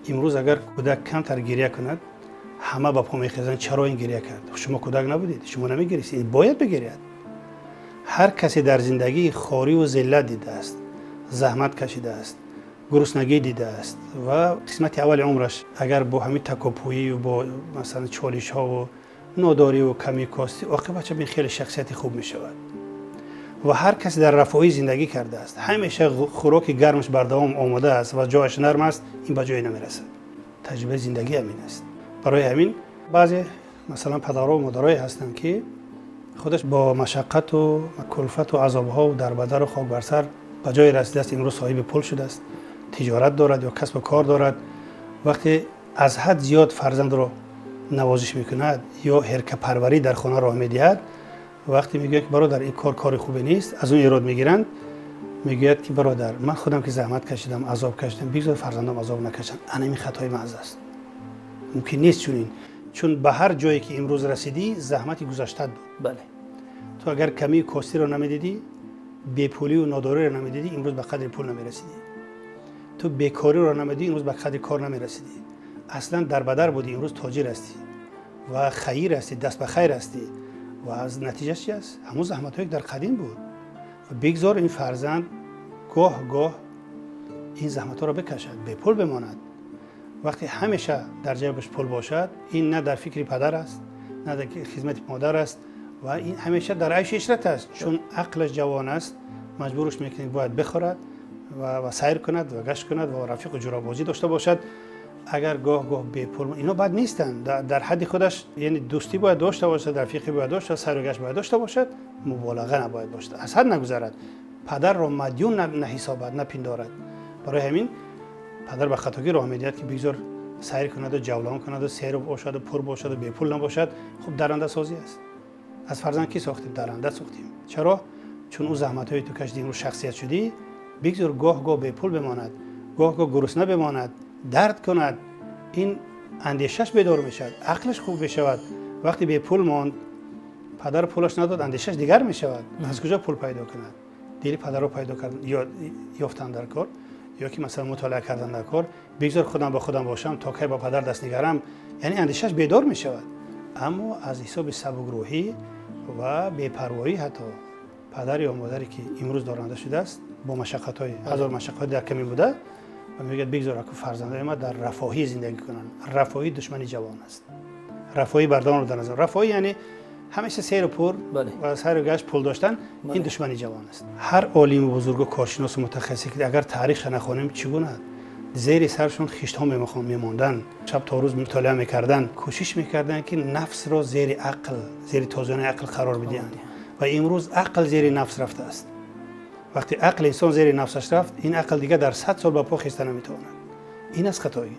Имрӯз агар кӯдак камтар гиря кунад, ҳама ба по мехезанд: чаро ин гиря кард? Шумо кӯдак набудед, шумо намегиристед, ин бояд бигиряд. Ҳар касе дар зиндагӣ хориву зиллат дидааст, заҳмат кашидааст, гуруснагӣ дидааст ва қисмати аввали умраш агар бо ҳамин такопӯӣ, бо масалан чолишҳову нодориву камӣ костӣ, оқибатша бин хеле шахсияти хуб мешавад. Ва ҳар касе дар рафоҳӣ зиндагӣ кардааст, ҳамеша хӯроки гармаш бардавом омода аст ва ҷояш нарм аст, ин ба ҷое намерасад. Таҷрибаи зиндагӣ ҳамин аст. Барои ҳамин баъзе масалан падару модарое ҳастанд, ки худаш бо машаққату кулфату азобҳову дарбадару хок бар сар ба ҷое расидааст, имрӯз соҳиби пул шудааст, тиҷорат дорад ё касбу кор дорад. Вақте аз ҳад зиёд фарзандро навозиш мекунад ё ҳеркапарварӣ дар хона роҳ медиҳад, вақте мегӯяд, ки бародар, ин кор кори хубе нест, аз он эрод мегиранд, мегӯяд, ки бародар, ман худам ки заҳмат кашидам, азоб кашидам, бигзор фарзандам азоб накашанд. Ана ин хатои маҳз аст. Мумкин нест чунин, чун ба ҳар ҷое ки имрӯз расидӣ, заҳмати гузаштат буд. Ту агар камию костиро намедидӣ, бепулию нодориро намедидӣ, имрӯз ба қадри пул намерасидӣ. Ту бекориро намедидӣ, имрӯз ба қадри кор намерасидӣ. Аслан дарбадар будӣ, имрӯз тоҷир ҳастӣ ва хайир ҳастӣ, даст ба хайр ҳастӣ. Ва аз натиҷаш чи аст? Ҳамон заҳматҳое ки дар қадим буд. Бигзор ин фарзанд гоҳ гоҳ ин заҳматҳоро бикашад, бепул бимонад. Вақте ҳамеша дар ҷайбаш пул бошад, ин на дар фикри падар аст, на дар хизмати модар аст ва ин ҳамеша дар айшу ишрат аст. Чун ақлаш ҷавон аст, маҷбурш мекунед, бояд бихӯрад ва сайр кунад ва гашт кунад ва рафиқу ҷурабозӣ дошта бошад. Агар гоҳ гоҳ бепул, ино бад нестанд, дар ҳадди худаш, яъне дӯстӣ бояд дошта бошад, рафиқӣ бояд дошта, сайру гашт бояд дошта бошад, муболиға набояд бошад, аз ҳад нагузарад, падарро мадюн наҳисобад, напиндорад. Барои ҳамин падар ба хатогӣ роҳ медиҳад, ки бигзор сайр кунаду ҷавлон кунаду сер бошаду пур бошаду бепул набошад. Хуб, дарандасозӣ аст. Аз фарзанд кӣ сохтем? Даранда сохтем. Чаро? Чун ӯ заҳматҳои ту кашидӣ, имрӯз шахсият шудӣ. Бигзор гоҳ гоҳ бепул бимонад, гоҳ гоҳ гурусна бимонад, дард кунад, ин андешаш бедор мешавад, ақлаш хуб мешавад. Вақте бепул монд, падар пулаш надод, андешаш дигар мешавад, аз куҷо пул пайдо кунад. Дили падарро пайдо кардан ёфтан дар кор ё ки масалан мутолиа кардан дар кор. Бигзор худам ба худам бошам, то кай ба падар даст нигарам. Яъне андешаш бедор мешавад. Аммо аз ҳисоби сабукрӯҳӣ ва бепарвоӣ ҳатто падар ё модаре ки имрӯз доранда шудааст, бо машаққатҳои ҳазор машаққатҳои дар камӣ буда, ва мегӯяд: бигзор аку фарзандои ма дар рафоҳӣ зиндагӣ кунанд. Рафоҳӣ душмани ҷавон аст. Рафоҳӣ бардавомро дар назар, рафоҳӣ яъне ҳамеша серу пур ва сайру гашт, пул доштан, ин душмани ҷавон аст. Ҳар олими бузургу коршиносу мутахассисе ки агар таъриха нахонем, чӣ гуна зери саршон хиштҳо мемонданд, шаб то рӯз мутолиа мекарданд, кӯшиш мекарданд, ки нафсро зери ақл, зери тозиёнаи ақл қарор бидиҳанд. Ва имрӯз ақл зери нафс рафтааст. Вақте ақли инсон зери нафсаш рафт, ин ақл дигар дар 100 сол ба по хеста наметавонад. Ин аст хатоӣ.